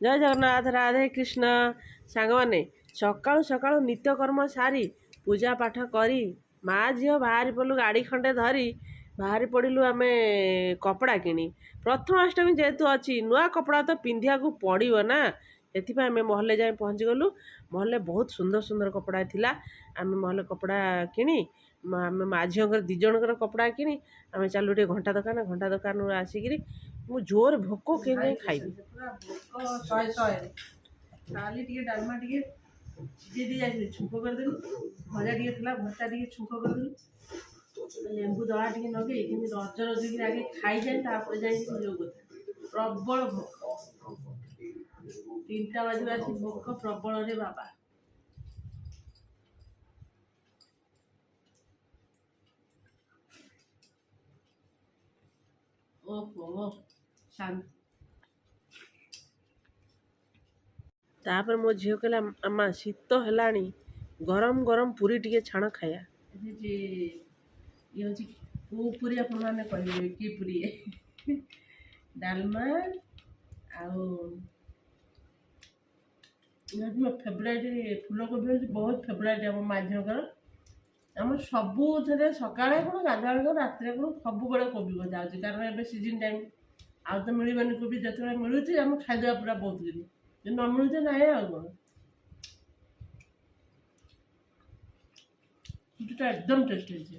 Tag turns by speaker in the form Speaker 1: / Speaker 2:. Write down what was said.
Speaker 1: ଜୟ ଜଗନ୍ନାଥ, ରାଧେ କୃଷ୍ଣ। ସାଙ୍ଗମାନେ, ସକାଳୁ ସକାଳୁ ନିତ୍ୟକର୍ମ ସାରି ପୂଜା ପାଠ କରି ମା ଝିଅ ବାହାରି ପଡ଼ିଲୁ, ଗାଡ଼ି ଖଣ୍ଡେ ଧରି ବାହାରି ପଡ଼ିଲୁ ଆମେ କପଡ଼ା କିଣି। ପ୍ରଥମାଷ୍ଟମୀ ଯେହେତୁ ଅଛି, ନୂଆ କପଡ଼ା ତ ପିନ୍ଧିବାକୁ ପଡ଼ିବ ନା। ସେଥିପାଇଁ ଆମେ ମହଲରେ ଯାଇ ପହଞ୍ଚିଗଲୁ। ମହଲରେ ବହୁତ ସୁନ୍ଦର ସୁନ୍ଦର କପଡ଼ା ଥିଲା। ଆମେ ମହଲ କପଡ଼ା କିଣି, ଆମେ ମା ଝିଅଙ୍କର ଦୁଇ ଜଣଙ୍କର କପଡ଼ା କିଣି ଆମେ ଚାଲୁ ଟିକେ ଘଣ୍ଟା ଦୋକାନ। ଘଣ୍ଟା ଦୋକାନରୁ ଆସିକିରି ମୁଁ ଜୋର ଭୋକ, କେମିତି ଯାଇ ଖାଇବି।
Speaker 2: ଭୋକ ଶହେ ଶହେ। କାଲି ଟିକେ ଡାଲମା ଟିକେ ସିଝେଇ ଦେଇ ଯାଇଥିଲି, ଛୁଙ୍କ କରିଦେଲି। ଭଜା ଟିକେ ଥିଲା, ଭର୍ତ୍ତା ଟିକେ ଛୁଙ୍କ କରିଦେଲି, ଲେମ୍ବୁ ଦଳା ଟିକେ ଲଗେଇ କେମିତି ରଜ ରଜକିରି ଆଗେ ଖାଇଯାଏ, ତାପରେ ଯାଇକି ଯୋଉ କଥା। ପ୍ରବଳ ଭୋକ, 3ଟା ବାଜିବ ଆସି, ଭୋକ ପ୍ରବଳରେ ବାବା। ଓହୋ, ଶାନ୍ତି।
Speaker 1: ତାପରେ ମୋ ଝିଅ କହିଲା, ଆମା ଶୀତ ହେଲାଣି, ଗରମ ଗରମ ପୁରୀ ଟିକେ ଛାଣ ଖାଇବା।
Speaker 2: ଇଏ ହେଉଛି କେଉଁ ପୁରୀ, ଆପଣମାନେ କହିବେ କି ପୁରୀ? ଡାଲମା ଆଉ ମୋ ଫେବରାଇଟ୍ ଫୁଲକୋବି ହେଉଛି ବହୁତ ଫେବରାଇଟ୍ ଆମ ମା ଝିଅଙ୍କର। ଆମର ସବୁଥିରେ, ସକାଳେ କ'ଣ, ଗାଧୁଆବେଳେ କ'ଣ, ରାତିରେ କ'ଣ, ସବୁବେଳେ କୋବି ଭଜା ହେଉଛି। କାରଣ ଏବେ ସିଜିନ୍ ଟାଇମ୍, ଆଉ ତ ମିଳିବନି କୋବି। ଯେତେବେଳେ ମିଳୁଛି ଆମେ ଖାଇଦେବା ପୁରା ବହୁତ ଦିନ। ଯଦି ନ ମିଳୁଛି ନାହିଁ ଆଉ କ'ଣ। ପୁରୀଟା ଏକଦମ ଟେଷ୍ଟ ହେଇଛି।